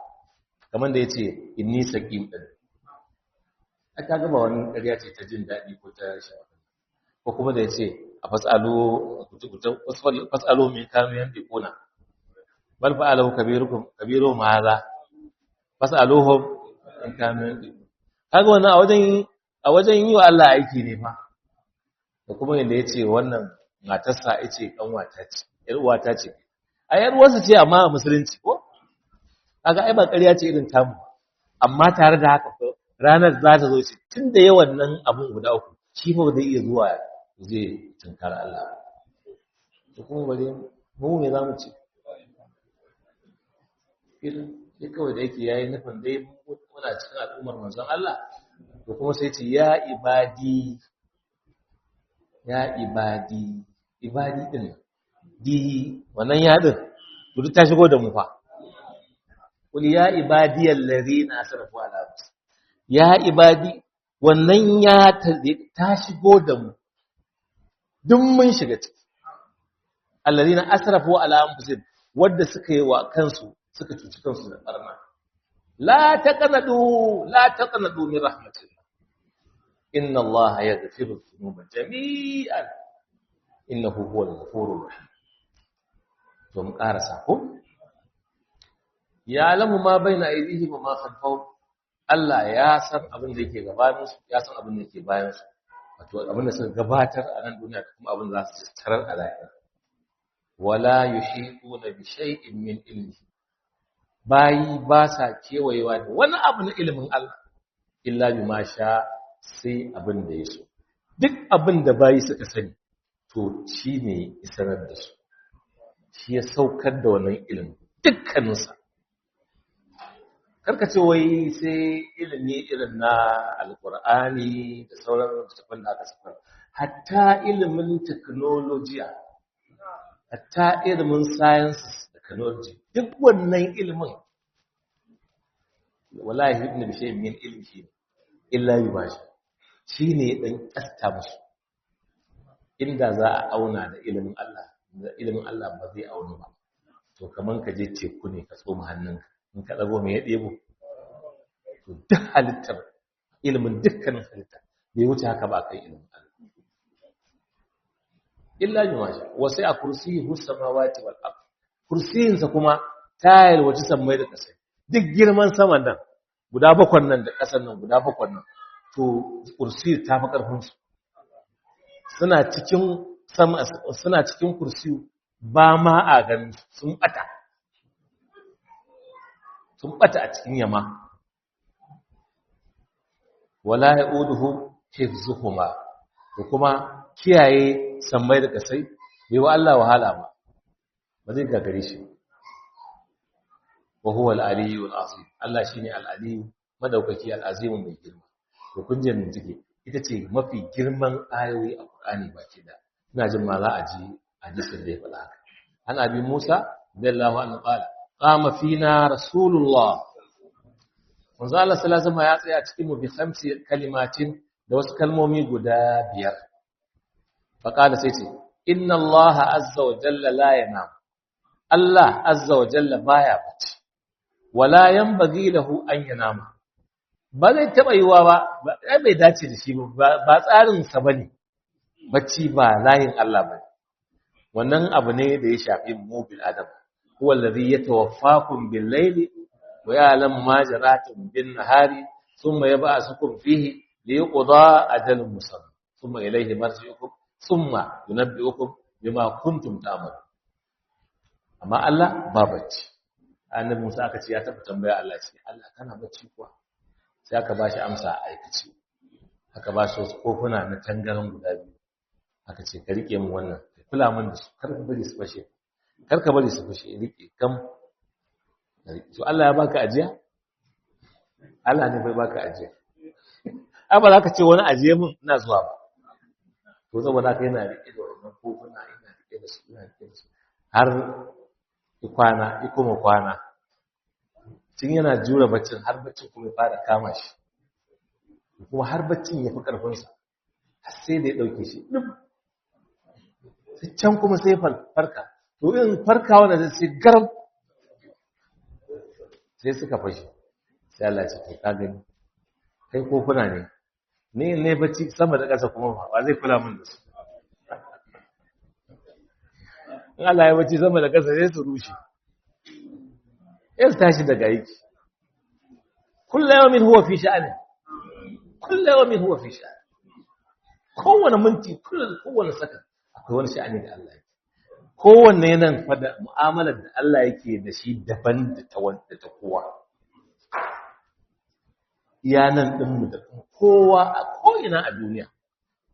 Kamar da yace inni saqim din, aka ga ba wani ƙarya ce ta jin daɗi ko ta sha'awa. Ko kuma da yace a fasalu fasalu min kanu yantiquna bal fa'alahu kabirukum kabiruhum hadha fasaluhum in kanu yantiquna. Kaga wannan a wajen yi wa Allah aiki ne fa. Da kuma yanda yace wannan matarsa yace kanwata ce, yar uwata ce, a yar uwarsa ce amma a musulunci ko kaga ai ba ƙarya ce irin tamu. Amma tare da haka ranar za ta zo ce tunda yawan nan abun guda uku shi fa zai iya zuwa zai tunkara Allah. To kuma bare mu me zamu ce? Irin sai kawai da yake yayi nufin dai muna cikin al'ummar manzon Allah. To kuma sai ce ya ibadi, ya ibadi, ibadi din di wannan ya din duk ta shigo da mu fa. Kul ya ibadiyal ladina asrafu ala anfusihim, ya ibadi wannan ya ta shigo da mu duk mun shiga ciki. Alladina asrafu ala anfusihim, wanda suka yi wa kansu, suka cuci kansu da barna. La taqnadu, la taqnadu min rahmatillah, inna allaha yaghfiru dhunuba jami'an innahu huwal ghafurur rahim. To mu karasa ko ya alamu ma baina aydihim wa ma khalfahum. Allah ya san abin da yake gabanin su, ya san abin da yake bayan su, wato abin da suka gabatar a nan duniya da kuma abin da za su tarar a lahira. Wala yuhituna bi shay'in min ilmihi, bayi ba sa kewayewa da wani abu na ilimin Allah illa bima sha, sai abin da ya so. Duk abin da bayi suka sani to shi ne ya sanar da su, shi ya saukar da wannan ilimin dukkaninsa. Karka ce wai sai ilimi irin na alkur'ani da sauran littattafan da aka saukar, hatta ilimin technology, hatta ilimin sciences technology, duk wannan ilimin wallahi ibn bishay min ilmihi illa yubashi, shine dan kasta musu. Inda za a auna da ilimin Allah, da ilimin Allah ba zai aunu ba. To kaman ka je teku ne ka tsoma hannunka, in ka dago me ya debo? To duk halittar ilimin dukkanin halitta Bai wuce haka ba kan ilimin Allah. Illa bima sha wa sai a kursiyuhu samawati wal ard. Kursiyinsa kuma ta yalwaci sammai da ƙasai. Duk girman saman nan guda bakwan nan da ƙasar nan guda bakwan nan, to kursi ta fi ƙarfin su. Suna cikin sama, suna cikin kursi, ba ma a ganin sun bata. Sun bata a cikin yama. Wala ya'uduhu hifzuhuma, to kuma kiyaye sammai da ƙasai bai wa Allah wahala ba, ba zai gagare shi. Wa huwa al-aliyyu al-azim. Allah shine al-aliyyu madaukaki, al-azim mai girma. To kun ji nan take, ita ce mafi girman ayoyi a Qur'ani baki da. Ina jin ma za a ji hadisin da ya faɗa haka. An Abi Musa radiyallahu anhu qala qama fina Rasulullah, manzo Allah sallallahu alaihi wasallam ya tsaya cikin mu, bi khamsi kalimatin, da wasu kalmomi guda biyar. Faqala, sai ce, inna Allah azza wa jalla la yanam, Allah azza wa jalla baya bacci, wala yanbaghi lahu an yanama, ba zai taba yiwa ba, ai bai dace da shi ba, ba tsarin sa bane bacci, ba layin Allah bane. Wannan abu ne da ya shafi mu bil adam. Huwa alladhi yatawaffakum bil layli wa ya'lamu ma jaratum bin nahari thumma yab'athukum fihi liyuqda ajalun musamma thumma ilayhi marji'ukum thumma yunabbi'ukum bima kuntum ta'malun. Amma Allah ba bacci. Annabi Musa aka ce ya taɓa tambaya Allah, ce, Allah, kana bacci kuwa? Sai aka ba shi amsa a aikace. Aka ba shi wasu kofuna na tangaran guda biyu, aka ce, ka rike mu wannan, ka kula min da su, kar ka bari su fashe, kar ka bari su fashe, rike kam. To Allah ya baka ajiya? Allah ne bai baka ajiya. Ai ba za ka ce wani ajiye mun, ina zuwa ba. To saboda haka yana rike da wannan kofuna, ina rike da su, ina rike da su, har kwana kuma kwana. Tun yana jura baccin har baccin kuma ya fara kama shi, kuma har baccin ya fi ƙarfinsa, har sai da ya ɗauke shi ɗin. Sai can kuma sai farka. To in farka wanda zai sai garam, sai suka fashe. Sai Allah ce, to ka gani, kai kofuna ne, ni ne bacci sama da ƙasa kuma ba zai kula min da su? In Allah ya bacci sama da ƙasa sai su rushe, sai su tashi daga aiki. Kullu yawmin huwa fi sha'ani, kullu yawmin huwa fi sha'ani. Kowane minti, kowane sakan akwai wani sha'ani da Allah yake. Kowanne nan fa da mu'amalar da Allah yake da shi daban da ta wanda ta kowa. Iya nan ɗinmu da kowa a ko'ina a duniya,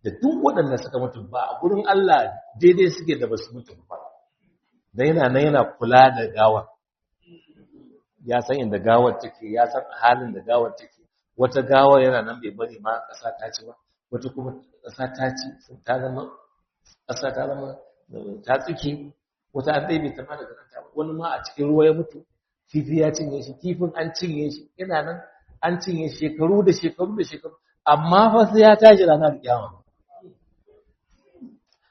da duk waɗanda suka mutu ba a gurin Allah daidai suke da basu mutu ba. Dan yana nan yana kula da gawar, ya san inda gawar take, ya san halin da gawar take. Wata gawar yana nan bai bari ma ƙasa ta ci ba, wata kuma ƙasa ta ci ta zama ƙasa, ta zama ta tsike, wata an ɗaibe ta ma daga kanta. Wani ma a cikin ruwa ya mutu, kifi ya cinye shi, kifin an cinye shi, yana nan an cinye shekaru da shekaru da shekaru, amma fa sai ya tashi ranar kiyama.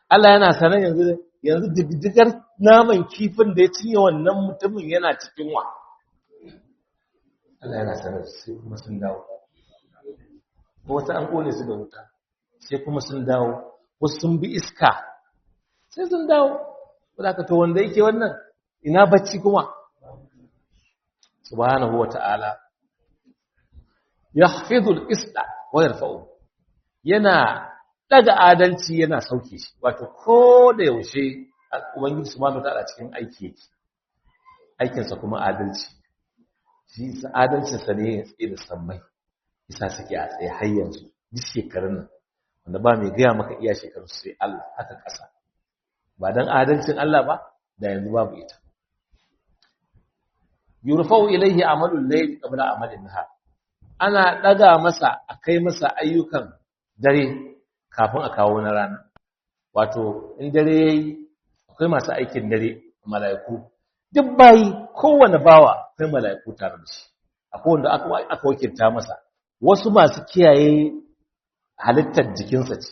Allah yana sanar yanzu yanzu diddigar naman kifin da ya cinye wannan mutumin yana cikin wa. Allah yana sanar, sai kuma sun dawo. Ko wasu an kone su da wuta, sai kuma sun dawo. Wasu sun bi iska, sai sun dawo. Ka to wanda yake wannan, ina bacci kuma? Subhanahu wa ta'ala yahfidul isda wa yarfa'u, yana daga adalci, yana sauke shi. Wato ko da yaushe Ubangiji subhanahu wa ta'ala cikin aiki yake, aikinsa kuma adalci. Shi adalcinsa ne ya tsaye da sammai, isa suke a tsaye har yanzu duk shekarun nan, wanda ba mai gaya maka iya shekaru sai Allah. Haka ƙasa, ba don adalcin Allah ba da yanzu babu ita. Yurfa'u ilaihi amalul layli qabla amalin nahar, ana daga masa, a kai masa ayyukan dare kafin a kawo na rana. Wato in dare yayi, akwai masu aikin dare, mala'iku. Duk bayi, kowane bawa akwai mala'iku tare da shi, akwai wanda aka wakilta masa wasu masu kiyaye halittar jikinsa ce.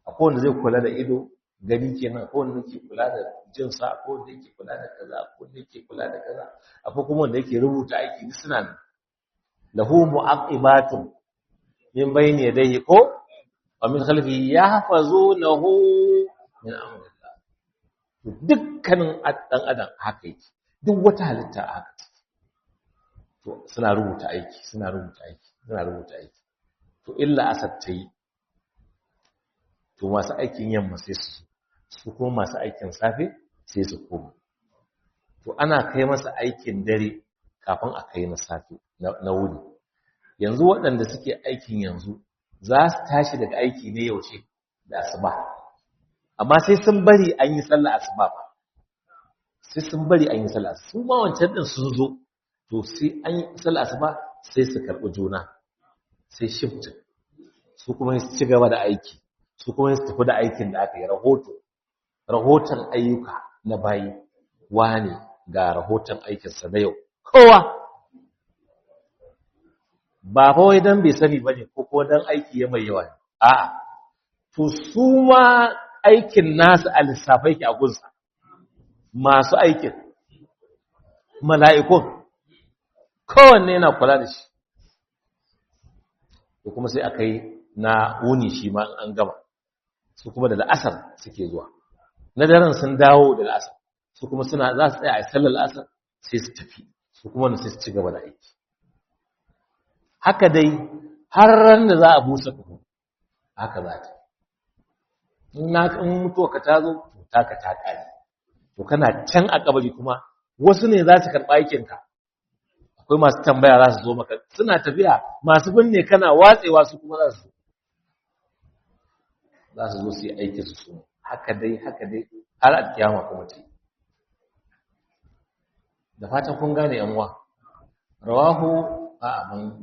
Akwai wanda zai kula da ido, gani kenan, akwai wanda yake kula da jinsa, akwai wanda yake kula da kaza, akwai wanda yake kula da kaza, akwai kuma wanda yake rubuta aiki. Duk suna nan. Lahu mu'aqibatun min bayni yadayhi ko wa min khalfihi yahfazunahu min amrillah. Dukkanin dan adam haka yake, duk wata halitta haka take. To suna rubuta aiki, suna rubuta aiki, suna rubuta aiki. To illa asar ta yi, to masu aikin yamma sai su zo, su kuma masu aikin safe sai su koma. To ana kai masa aikin dare kafin a kai na safe na wuni. Yanzu waɗanda suke aikin yanzu za su tashi daga aiki ne yaushe? Da asuba. Amma sai sun bari an yi sallah asuba ba, sai sun bari an yi sallah. Su ma wancan din sun zo, to sai an yi sallah asuba sai su karɓi juna, sai shift, su kuma su ci gaba da aiki, su kuma su tafi da aikin da aka yi rahoto, rahoton ayyuka na bayi. Wane ga rahoton aikinsa na yau, kowa ba fa wai dan bai sani bane ko ko dan aiki ya mai yawa ne, a'a. To su ma aikin nasu a lissafai ki a gunsa, masu aikin mala'ikun kowanne yana kula da shi. To kuma sai aka yi na wuni shi ma an gama, su kuma da la'asar suke zuwa, na daren sun dawo da la'asar, su kuma suna za su tsaya a sallar la'asar sai su tafi, su kuma sai su ci gaba da aiki. Haka dai har ran da za a busa ƙaho, haka za ta. In mutuwa ka ta zo, to taka ta ƙare. To kana can a kabari kuma wasu ne za su karɓa aikinka. Akwai masu tambaya za su zo maka, suna tafiya masu binne kana watsewa, su kuma za su zo su yi aikin su su. Haka dai, haka dai har a kiyama kuma ce. Da fatan kun gane, yan uwa. Rawahu a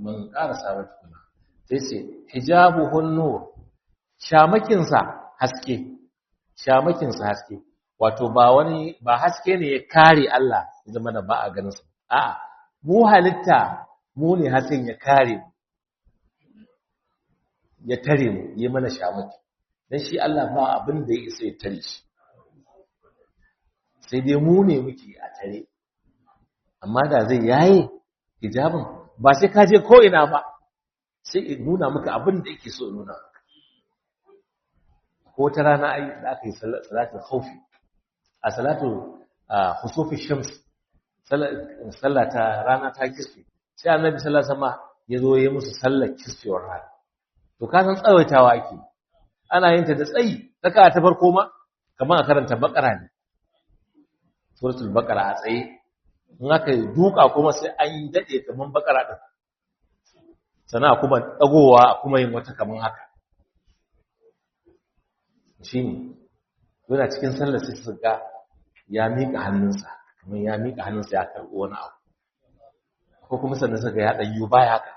ban karasa ba tukuna. Sai ce hijabuhun nur, shamakinsa haske, shamakinsa haske. Wato ba wani ba haske ne ya kare Allah ya zama da ba a ganin sa, a'a, mu halitta mu ne hasken ya kare mu, ya tare mu, yi mana shamaki. Dan shi Allah ba abin da ya isa ya tare shi, sai dai mu ne muke a tare. Amma da zai yaye hijabin, ba sai ka je ko ina ba, sai in nuna maka abin da yake so nuna maka. Ko ta rana ai da aka yi salatul khawfi, a salatu khusufi shams, sallata rana ta kisfe, sai Annabi sallallahu alaihi wasallam ya zo ya musu sallar kisfewar rana. To ka san tsawaitawa ake, ana yin ta da tsayi. Raka ta farko ma kamar a karanta Bakara ne, Suratul Baqara a tsaye. In aka duka kuma sai an dade kamar Bakara din, sannan kuma dagowa kuma yin wata kamar haka. Shine yana cikin sallar sai su ga ya miƙa hannunsa, kamar ya miƙa hannunsa ya karɓi wani abu, ko kuma sannan suka ya ɗan yi baya haka.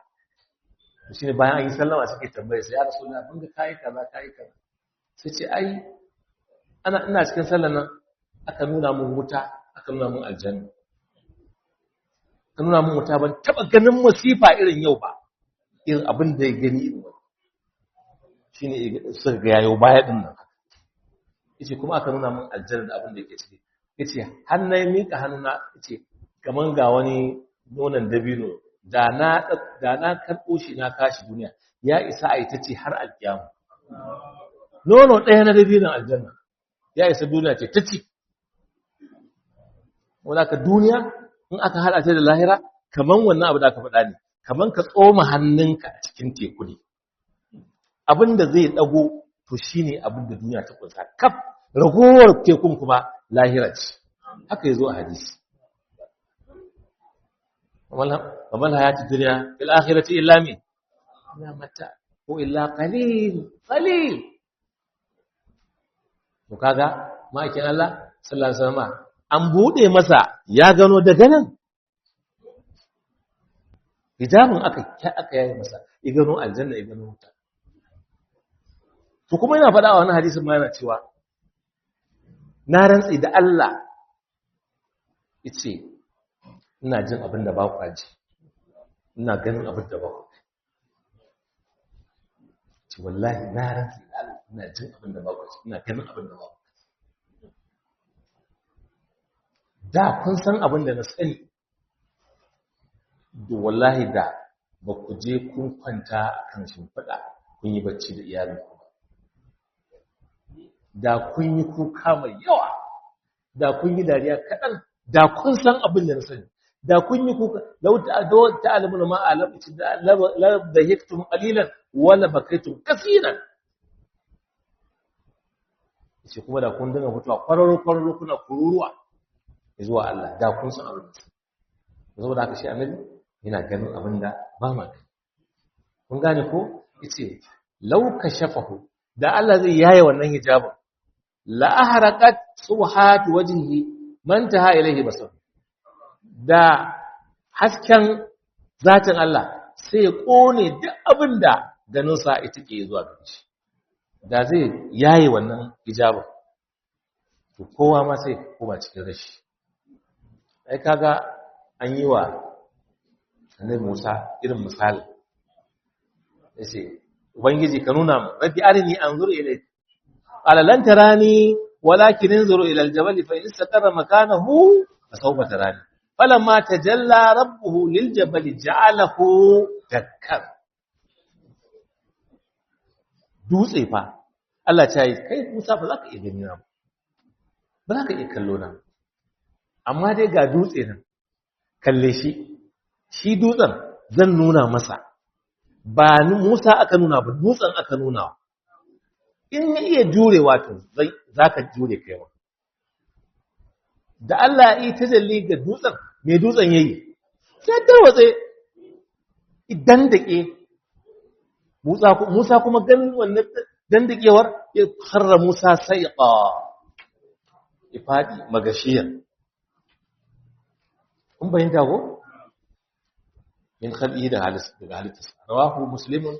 Shi ne bayan an yi sallama suke tambaye sai, "Ya Rasulullah, mun ga kayi kaza, kayi kaza." Sai ce, "Ai ana ina cikin sallar nan aka nuna mun wuta, aka nuna mun aljanna. Aka nuna mun wuta, ban taba ganin masifa irin yau ba, irin abin da ya gani irin wani." Shine suka ga yayo baya din nan. Yace kuma aka nuna mun aljanna da abin da yake ciki. Yace har na miƙa hannuna, yace kaman ga wani nonon dabino, da na karɓo shi na kashi duniya, ya isa a yi ta ce har alƙiyama. Nono ɗaya na dabinon aljanna ya isa duniya ce ta ci. Wanda ka duniya in aka haɗa ta da lahira, kaman wannan abu da aka faɗa ne, kaman ka tsoma hannunka a cikin teku ne, abin da zai ɗago to shine abin da duniya ta kunsa kaf, ragowar tekun kuma lahira ce. Haka yazo a hadisi: وما الحياة الدنيا في الآخرة إلا مين إلا متاع ko illa qalil qalil. To kaga ma'aikin Allah sallallahu alaihi wasallam an bude masa ya gano daga nan hijabin aka yayi masa, ya gano aljanna, ya gano wuta. To kuma yana faɗa a wani hadisin ma yana cewa, "Na rantsi da Allah," yace, "ina jin abin da ba ku ji, ina ganin abin da ba ku ce. Wallahi na rantsi da Allah, ina jin abin da ba ku ji, ina ganin abin da ba ku da. Kun san abin da na sani da wallahi da ba ku je kun kwanta a kan shimfiɗa kun yi bacci da iyalinku ba." Da kun yi kuka mai yawa, da kun yi dariya kaɗan, da kun san abin da na sani, da kun yi kuka, lau ta'lamuna ma a'lamu, la dahiktum qalilan wala bakaytum kaseeran. Yace kuma da kun dinga fitowa kwararo kwararo kuna kururuwa zuwa Allah, da kun san abin da sani. Saboda haka shi annabi yana ganin abin da ba ma gani. Kun gane ko? Yace law kashafahu, da Allah zai yaye wannan hijabin, la ahraqat subhat wajhihi man taha ilayhi basar, da hasken zatin Allah sai ya kone duk abin da ganin sa ita ke zuwa gare shi. Da zai yaye wannan hijabin, to kowa ma sai koma cikin rashi. Ai kaga an yi wa Annabi Musa irin misali, yace ubangiji ka nuna mu, rabbi arini anzur ilayk, qala lan tarani walakin anzur ila aljabal fa in istaqarra makanahu fa sawfa tarani, falamma tajalla rabbuhu liljabal ja'alahu dakkan. Dutse fa Allah ta yi, kai Musa ba za ka iya gani na ba, za ka iya kallo na, amma dai ga dutse nan, kalle shi, shi dutsen zan nuna masa. Ba Musa aka nuna ba, dutsen aka nuna. In ya iya jurewa to za ka jure kaiwa. Da Allah ya yi tajalli ga dutsen, me dutsen ya yi? Sai tarwatse, idan dake. Musa kuma ganin wannan dandakewar ya karra Musa saiqa, ya faɗi magashiyar. Kun bayyanta ko? Min khalqihi, da daga halittarsa. Rawahu Muslimun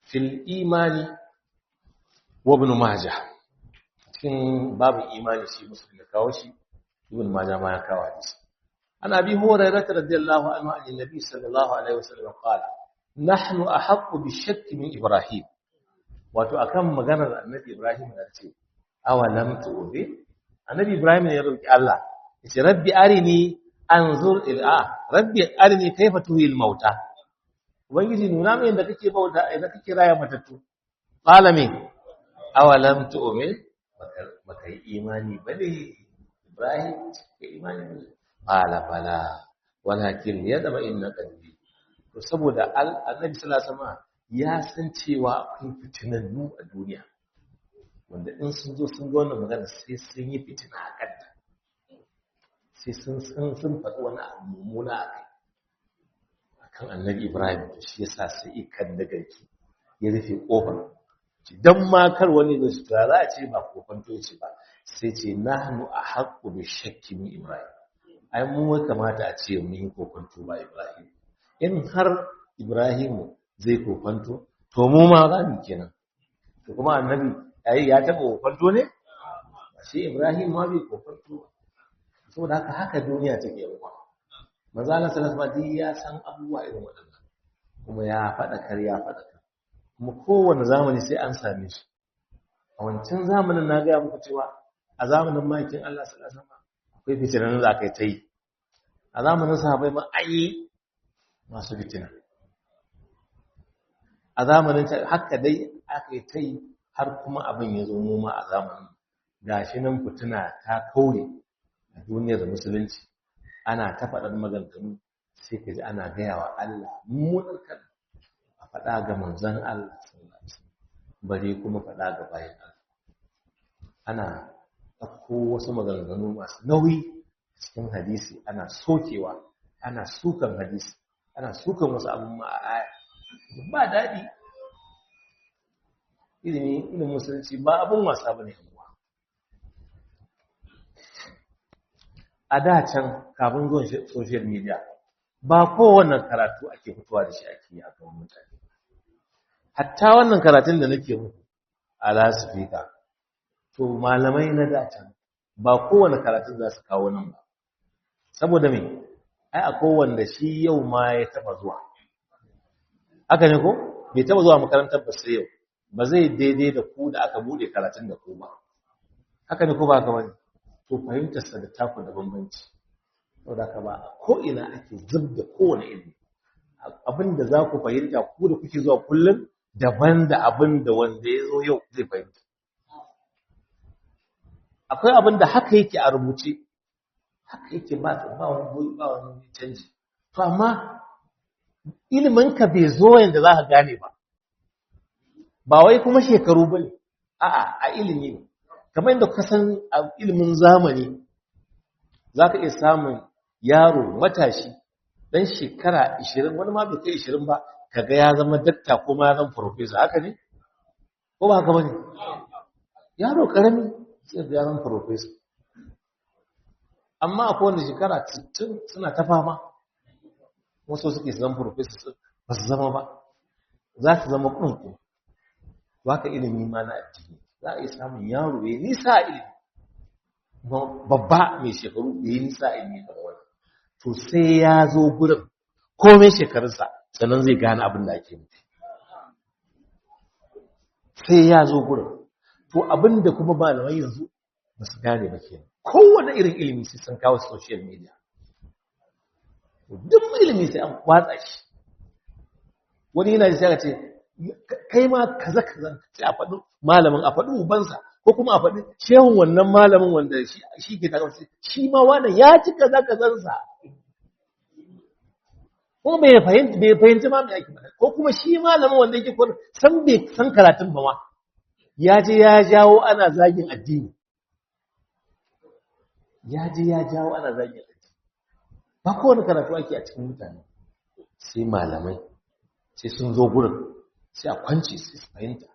fil imani wa Ibn Majah. Cikin babin imani shi Muslim ya kawo shi, Ibn Majah ma ya kawo hadisi. An Abi Hurairah radiyallahu anhu an Nabi sallallahu alaihi wasallam qala nahnu ahaqqu bi-shakki min Ibrahim. Wato akan maganar Annabi Ibrahim da ce awalam tu'bi, Annabi Ibrahim ne ya roki Allah, yace rabbi arini anzur ila, rabbi arini kaifa tuhil mauta. Ubangiji nuna min yadda kake bauta, yadda kake raya matattu. Qala min awalam tu'min, baka yi imani bane Ibrahim, ka imani bane. Qala bala walakin yadma inna qalbi. To saboda Annabi sallallahu alaihi wasallam ya san cewa akwai fitinannu a duniya, wanda in sun zo sun ga wannan magana sai sun yi fitina a kanta, sai sun san sun faɗi wani abu mummuna a kai akan Annabi Ibrahim. To shi yasa sai ikan da garki ya rufe kofar, dan ma kar wani zai su za a ce ba kofanto ce ba, sai ce nahnu ahaqqu bi shakki min Ibrahim. Ai mu ya kamata a ce mun yi kofanto ba Ibrahim. In har Ibrahim zai kofanto, to mu ma za mu kenan. To kuma Annabi ai ya taɓa kofanto ne? Shi Ibrahim ma bai kofanto ba. Saboda haka haka duniya take yawa. Manzo Allah sallallahu alaihi wasallam ya san abubuwa irin waɗannan, kuma ya faɗakar ya faɗakar. Kuma kowane zamani sai an same shi. A wancan zamanin na gaya muku cewa a zamanin ma'aikin Allah sallallahu alaihi wasallam akwai fitinan da aka yi ta yi. A zamanin sahabbai ma an yi masu fitina. A zamanin haka dai aka yi ta yi har kuma abin ya zo mu ma a zamanin. Gashi nan fitina ta kaure a duniyar musulunci, ana ta faɗar maganganu, sai ka ji ana gaya wa Allah mummunar kalma, a faɗa ga manzon Allah sallallahu alaihi wasallam, bare kuma faɗa ga bayan Allah. Ana ɗauko wasu maganganu masu nauyi cikin hadisi, ana sokewa, ana sukan hadisi, ana sukan wasu abubuwa a aya. Ba daɗi. Ilimin musulunci ba abin wasa bane uwa. A da can kafin zuwan social media ba kowane karatu ake fitowa da shi ake yi a gaban mutane. Hatta wannan karatun da nake muku a lasifika, to malamai na da can ba kowane karatun za su kawo nan ba. Saboda me? Ai akwai wanda shi yau ma ya taba zuwa. Haka ne ko? Bai taba zuwa makarantar ba sai yau. Ba zai daidai da ku da aka bude karatun da ku ba. Haka ne ko ba haka bane? To fahimtarsa da taku da bambanci. Saboda haka ba ko ina ake zub da kowane ilimi. Abin da za ku fahimta ku da kuke zuwa kullum daban da abin da wanda ya zo yau zai fahimta. Akwai abin da haka yake a rubuce, haka yake ba wani ba wani canji. To amma iliminka bai zo yanda za ka gane ba. Ba wai kuma shekaru ba ne, a'a a ilimi ne. Kamar yadda ka san a ilimin zamani za ka iya samun yaro matashi dan shekara 20, wani ma bai kai 20 ba, kaga ya zama dakta ko ma ya zama professor. Haka ne ko ba haka bane? Yaro karami sai ya zama professor, amma akwai wanda shekara 60 suna ta fama, wasu suke su zama professor ba su zama ba, za su zama kunku. Ba ka ilimi ma na addini za a iya samun yaro ya nisa a ilimi, babba mai shekaru bai yi nisa a ilimi kamar wani. To sai ya zo gurin komai shekarunsa sannan zai gane abin da ake nufi, sai ya zo gurin. To abin da kuma malamai yanzu ba su gane ba kenan, kowane irin ilimi sai sun kawo social media, duk ilimi sai an watsa shi. Wani yana sai ce kai ma kaza kaza, sai a faɗi malamin, a faɗi ubansa, ko kuma a faɗi shehun wannan malamin wanda shi ke takama, shi ma wannan ya ci kaza kazansa, ko bai fahimci bai fahimci ma me ake faɗa, ko kuma shi malamin wanda yake koyar san bai san karatun ba ma, ya je ya jawo ana zagin addini, ya je ya jawo ana zagin addini. Ba kowane karatu ake a cikin mutane, sai malamai sai sun zo gurin sai a kwance sai su fahimta.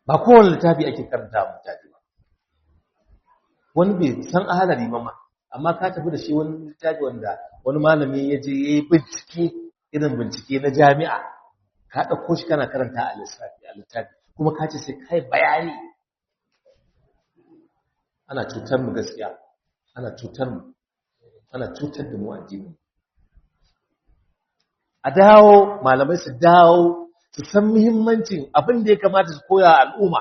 Ba kowane littafi ake karanta a mutane ba, wani bai san ahalari ba ma, amma ka tafi da shi wani littafi wanda wani malami ya je ya yi bincike, irin bincike na jami'a, ka ɗauko shi kana karanta a lissafi a littafi, kuma ka ce sai kai bayani. Ana cutar mu gaskiya, ana cutar mu, ana cutar da mu addini. A dawo malamai su dawo su san muhimmancin abin da ya kamata su koya al'umma.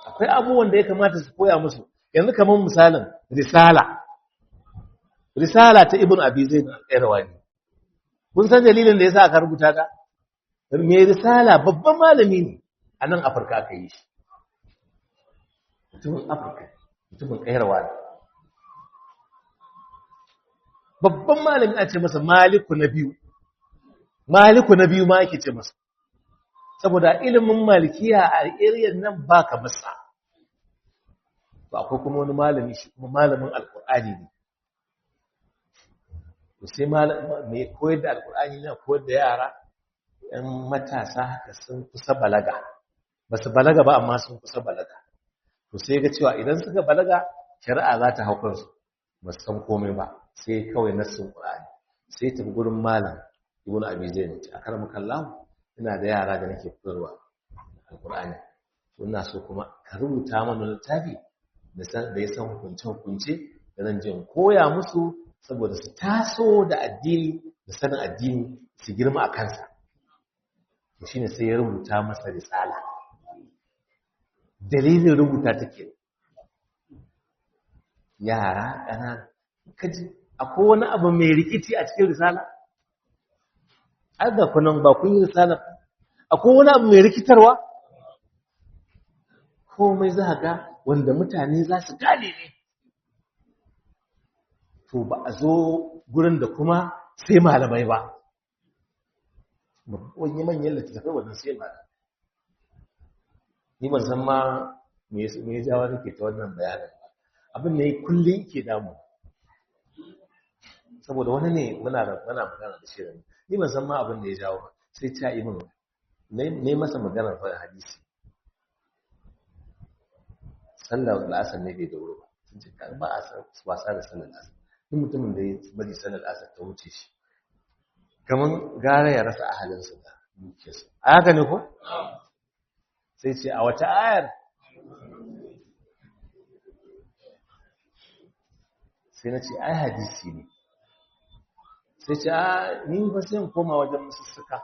Akwai abubuwan da ya kamata su koya musu yanzu, kamar misalin risala, risala ta Ibn Abi Zaid al-Qayrawani. Kun san dalilin da yasa aka rubuta ta? Mai risala babban malami ne, a nan Afirka aka yi shi, mutumin Afirka, mutumin Qayrawani, babban malami, a ce masa Maliku na biyu, Maliku na biyu ma ake ce masa, saboda ilimin malikiya a area nan baka masa. To akwai kuma wani malami, shi kuma malamin alkur'ani ne. To sai mai koyar da alkur'ani na koyar da yara yan matasa haka, sun kusa balaga, ba su balaga ba amma sun kusa balaga. To sai ga cewa idan suka balaga shari'a za ta hau kansu, ba su san komai ba sai kawai nassin qur'ani. Sai tafi gurin malam Ibnu Abi Zaid, a karamaka Allah, ina da yara da nake koyarwa alkur'ani, to ina so kuma ka rubuta mana littafi da ya san hukunce-hukunce da zan je in koya musu, saboda su taso da addini, da sanin addini, su girma a kansa. To shine sai ya rubuta masa risala. Dalilin rubuta take yara ƙanana. Kaji akwai wani abu mai rikici a cikin risala? Ai ga kunan ba kun yi risala, akwai wani abu mai rikitarwa? Komai za ga wanda mutane za su gane ne. To ba a zo gurin da kuma sai malamai ba, wani manyan littattafai wannan sai malamai. Ni ban san ma me ya jawo nake ta wannan bayanin ba, abin ne kullum ke damu, saboda wani ne muna muna magana da shi, ni ban san ma abin da ya jawo ba, sai ta yi min ne masa magana fa hadisi sallar al'asar ne bai da wuri ba. Sun ce ba a wasa da sallar al'asar, duk mutumin da ya bari sallar al'asar ta wuce shi, kamar gara ya rasa ahalinsa da dukiyarsa. A haka ne ko? Sai ce a wata ayar? Sai na ce ai hadisi ne. Sai ce a ni fa sai in koma wajen musussuka.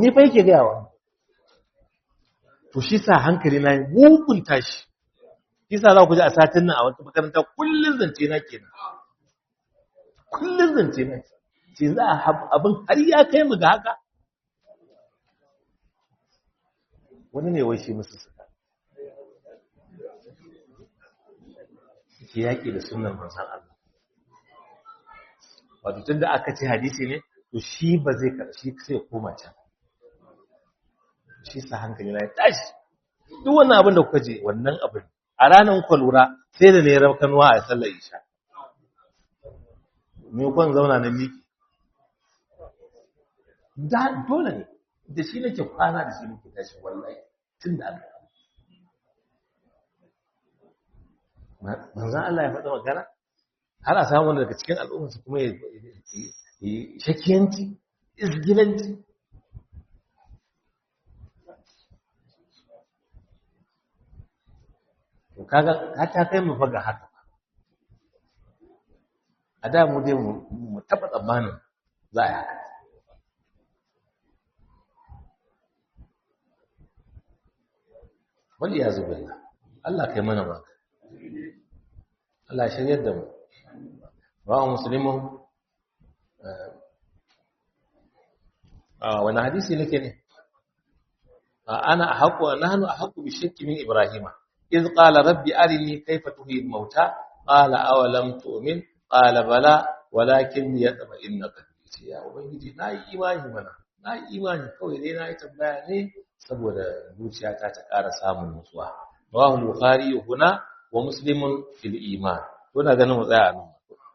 Ni fa yake gaya wa. To shi sa hankali na mugun tashi. Shi sa za ku ji a satin nan a wata makaranta kullum zance na kenan. Kullum zance na ce za a abin har ya kai mu ga haka. Wani ne wai shi musu suka suke yaƙi da sunan manzon Allah. Wato tunda aka ce hadisi ne, to shi ba zai karshi sai ya koma can. Shi sa hankali na ya tashi. Duk wannan abin da kuka je, wannan abin a ranar kuka lura sai da ne rafkanuwa a sallar isha. Me kwan zauna na miki da dole ne, da shi nake kwana, da shi nake tashi, wallahi tun da aka manzan Allah ya faɗi magana har a samu daga cikin al'ummarsa kuma ya shakiyanci, izgilanci. To kaga ka ta kai mu faga haka. A da mu dai mu taɓa tsammanin za a yi haka. Wal iyazu billah. Allah kai mana maka. Allah shiryar da mu. Rawa Muslimun. A wani hadisi nake ne? Ana ahqqu, nahnu ahqqu bi shakki min Ibrahima. Iz qala rabbi arini kayfa tuhyi al-mauta, qala awalam tu'min, qala bala walakin liyatma'inna qalbi. Ya ubangiji, nayi imani mana, nayi imani, kawai dai nayi tambaya ne saboda zuciyata ta ƙara samun nutsuwa. Rawahu Bukhari huna wa Muslimun fil iman. To na ganin mu tsaya a nan.